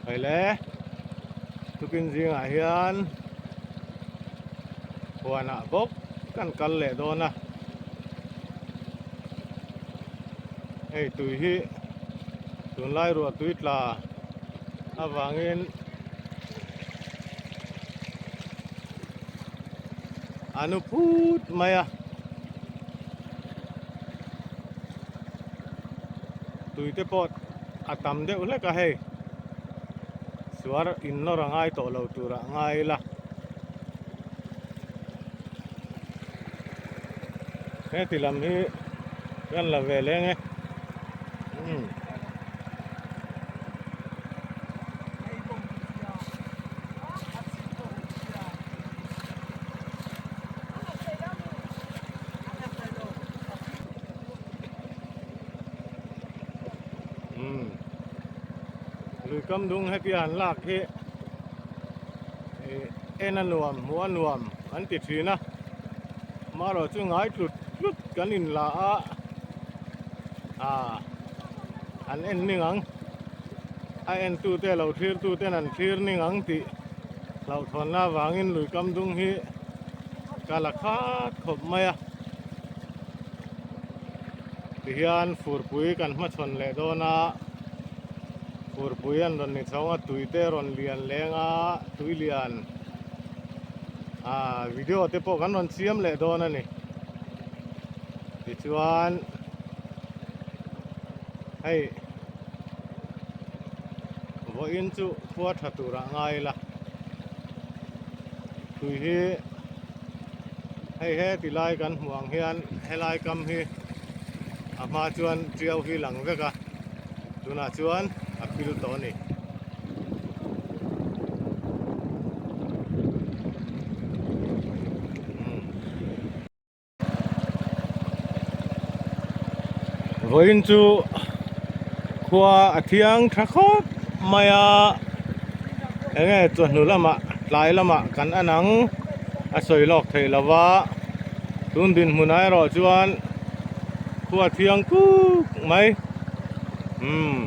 Hei le tukin zingah hian huanah bawk kan kal leh dawn a hei tui hi tunlai ruah tui tla avangin a nu phut mai a tui te pawh a tam deuh hlek a hei suar in nawr a ngai tawh lo tur ah ngai ila heti lam hi kan la ve leng e umm. Umm lui kam dung heti an lak hi ih en a nuam hmuh a nuam an ti thin a marawh chu ngai tlut tlut kan in la a ah an en ning ang a en tu te lo thlir tu ten an thlir ning ang tih hlauhthawnna avangin lui kam dung hi ka la khat khawp mai a. Tihian furpui kan hmachhawn leh dawn a, furpui an rawn ni chho a, tui te rawn lian leng a, tui lian ah video te pawh kan rawn siam leh dawn a ni. Tichuan hei vawiin chu khua tha turah ngai ila tui hi. Hei he ti lai kan hmuh ang hian helai kam hi a hma chuan tiau hi lang vek a tunah chuan a pil tawh a ni. Vawiin chu khua a thiang tha khawp mai a enge chawhnu lamah tlai lamah kan en ang a sawi lawk theih lo va tun dinhmunah erawh chuan khua thiang kuk mai umm.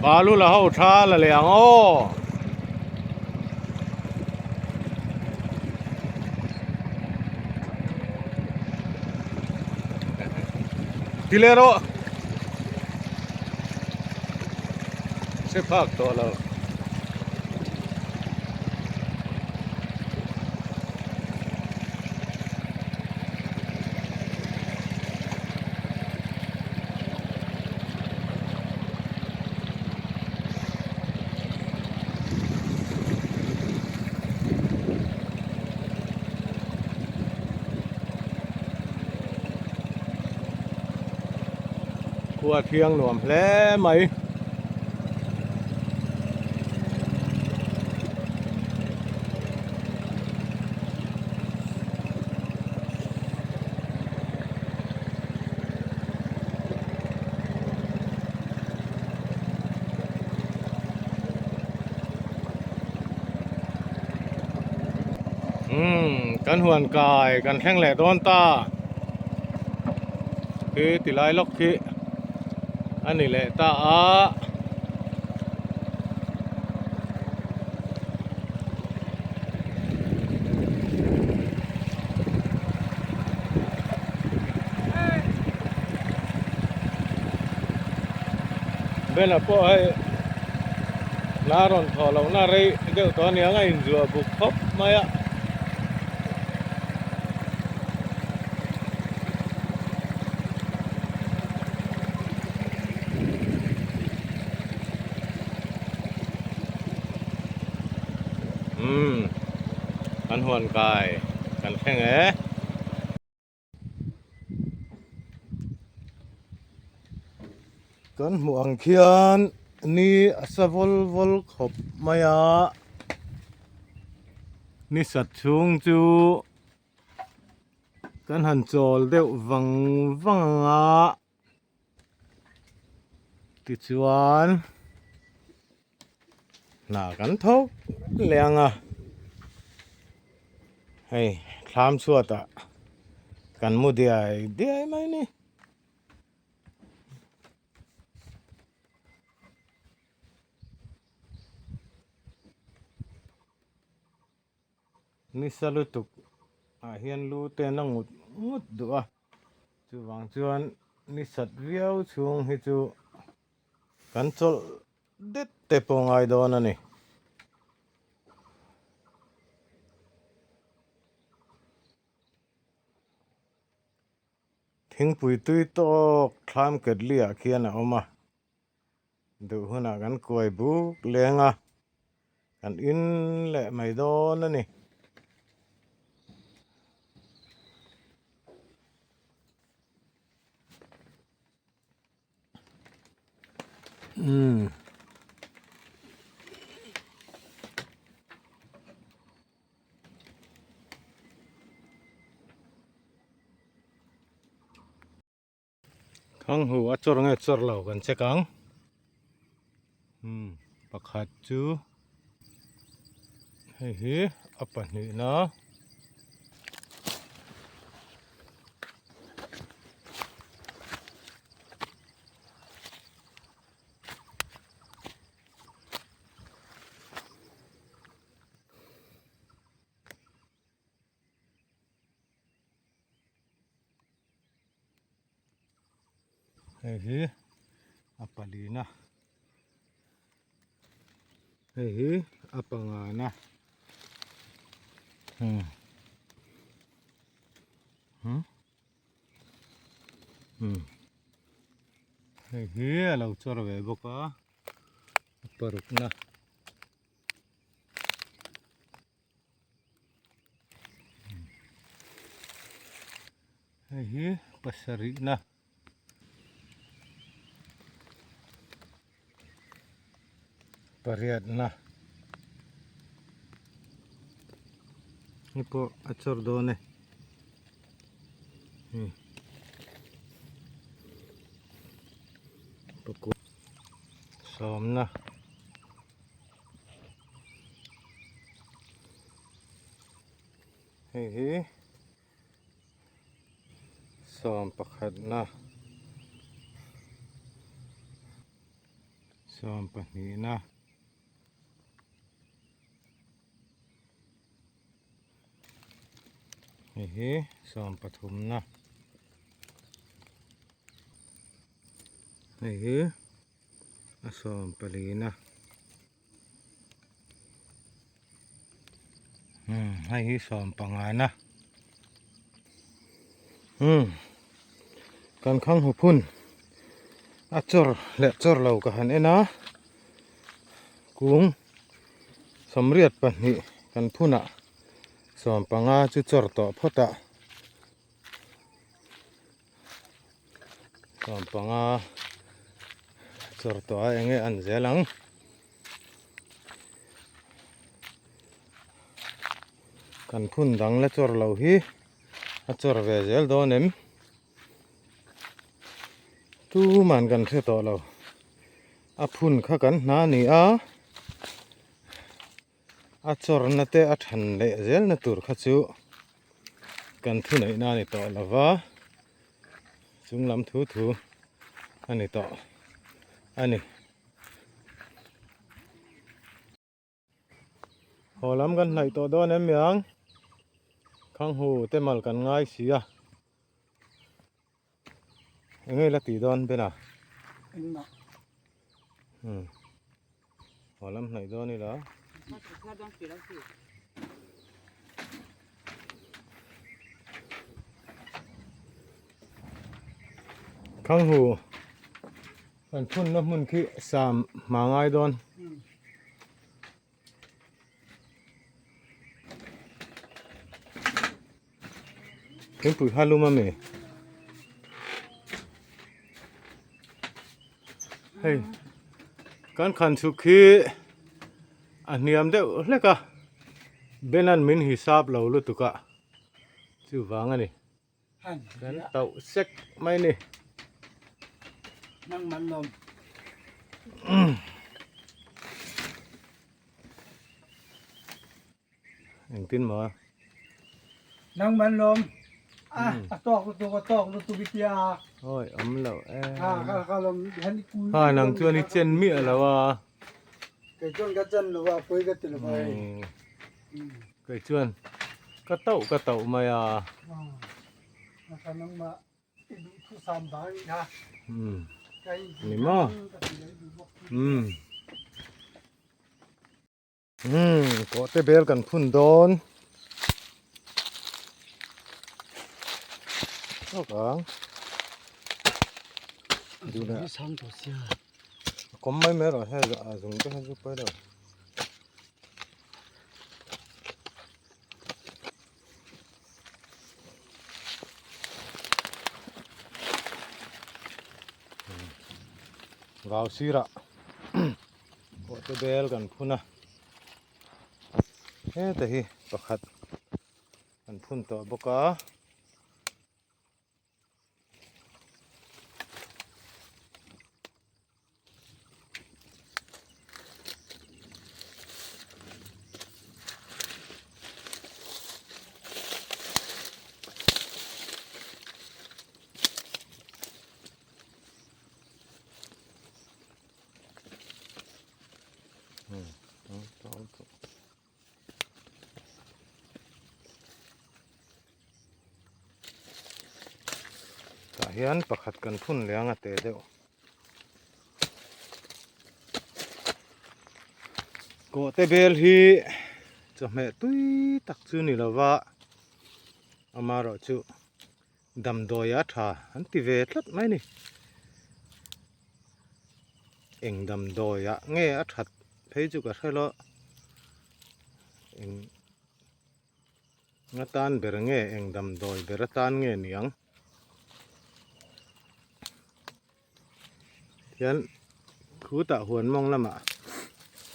Balu la ho tha la leh ang aw. Ti leh rawh. Hre phak tawh lo. Khua thiang nuam hle mai. Umm kan huan kai kan thleng leh dawn ta khi ti lai lawk khi a ni leh ta a. Bena pawh hei hla rawn thawh lohna rei deuh tawh aniang a inzuah buk khawp mai a. Umm kan huan kai kan thleng e. Kan hmuh ang khian ni a sa vawl vawl khawp mai a ni sat chhung chu kan han chawl deuh vang vang ang a. Tichuan hna kan tho leh ang a hei thlam chhuatah Kan mu diai diai mai ni. Nisa lutuk ah hian lu te an la ngut ngut duh a chuvang chuan ni sat viau chhung hi chu kan chawlh det te pawh ngai dawn a ni. Thingpui tui tawk thlam ketli ah khian a awm a. Duh hunah kan kuai buk leng a, kan in leh mai dawn a ni. Umm. Thanghu a chawr nge chawr lo kan check ang umm pakhat chu hei hi a pahnihna. Hei hi a palina hei hi a pangana hmm hmm hmm hei hi a lo chawr ve bawk a a parukna. Hei hi pasarihna pariatna hi pawh a chawr dawn e hei pakua sawmna. Hei hi sawm pakhatna sawm pahnihna hei hi sawm pathumna hei hi a sawm palina umm hei hi sawm pangana umm kan khang hu phun a chawr leh chawr lo ka han en a kung sawmriat pahnih kan phunah sawm panga chu chawr tawh phawt a. Sawm panga chawr tawh a enge an zel ang. Kan phun dang la chawr lo hi a chawr ve zel dawn em. Tuman kan hre tawh lo. A phun kha kan hna a ni a. A chawrna te a than leh zelna tur kha chu kan thuneihna a ni tawh lo va, chung lam thu thu a ni tawh a ni. Haw lam kan hnaih tawh dawn em miang, Khanghu te mal kan ngai si a, eng nge la tih dawn Bena? Engmah. Umm. Haw lam hnaih dawn ila. Khanghu kan phunna hmun khi sam hma ngai dawn. Thingpui kha lum a mi? Hei kan khan chhuk hi a hniam deuh hlek a Benan min hisap lo lutuk a chuvang a ni. Kan tauh sek mai ni. Engtin maw? Nang man lawm. A a tawk lutuk a tawk lutuk i tia. Awi awm lo e. Ha kha kha lawm hian i kui. Ha nang chuan i chen miah lo a. Kei chuan ka chen lo a pawi ka ti lo hei. Kei chuan ka tauh ka tauh mai a. A kha nangmah i duh thu sam dang i kha. Ni maw? Umm. Umm kawhte bel kan phun dawn. Tawk ang. Duh leh. A kawm mai mai erawh hian a zung te hian chu pawi lo. Vau sirah pawhte bel kan phun a heta hi pakhat kan phun tawh bawk a. Tah hian pakhat kan phun leh ang a teh deuh. Kawhte bel hi chawhmeh tui tak chu ni lova amaherawhchu damdawi a tha an ti ve tlat mai a ni. Eng damdawi ah nge a that phei chu ka hre lo eng atan ber nge eng damdawi ber atan nge niang hian khutah huan mawng lamah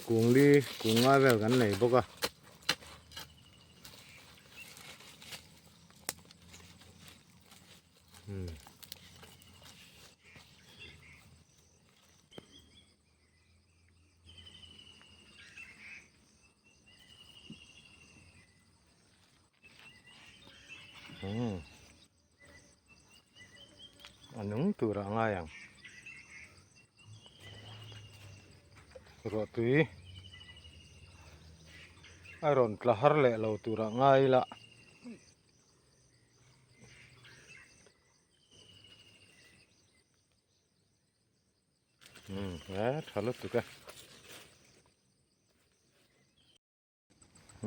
kung li kung nga vel kan nei bawk a. A nung tur ah ngai ang. Ruah tui a rawn tla har leh lo tur ah ngai ila. Umm he tha lutuk e.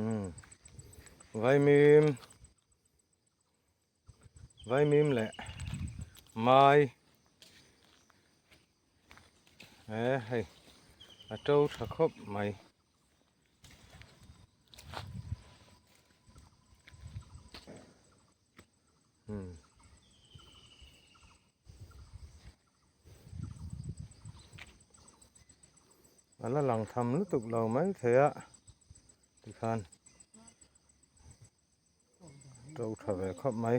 Umm vaimim vaimim leh mai he hei a to tha khawp mai. A la lang tham lutuk lo mai thei a tikhan to tha ve khawp mai.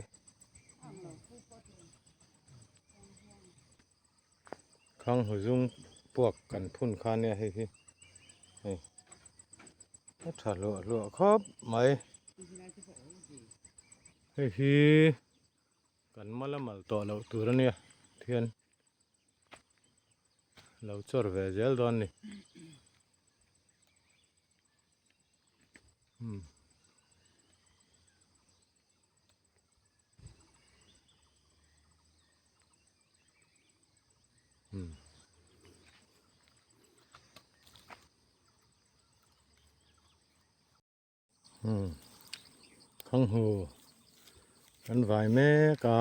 Khang huzung puak kan phun kha nia hei hi hei a tha hluah hluah khawp mai hei hi kan mal a mal tawh loh tur a nia thian lo chawr ve zel dawn a ni. Khanghu kan vai mek a.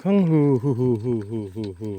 Khanghu hu hu hu hu hu hu.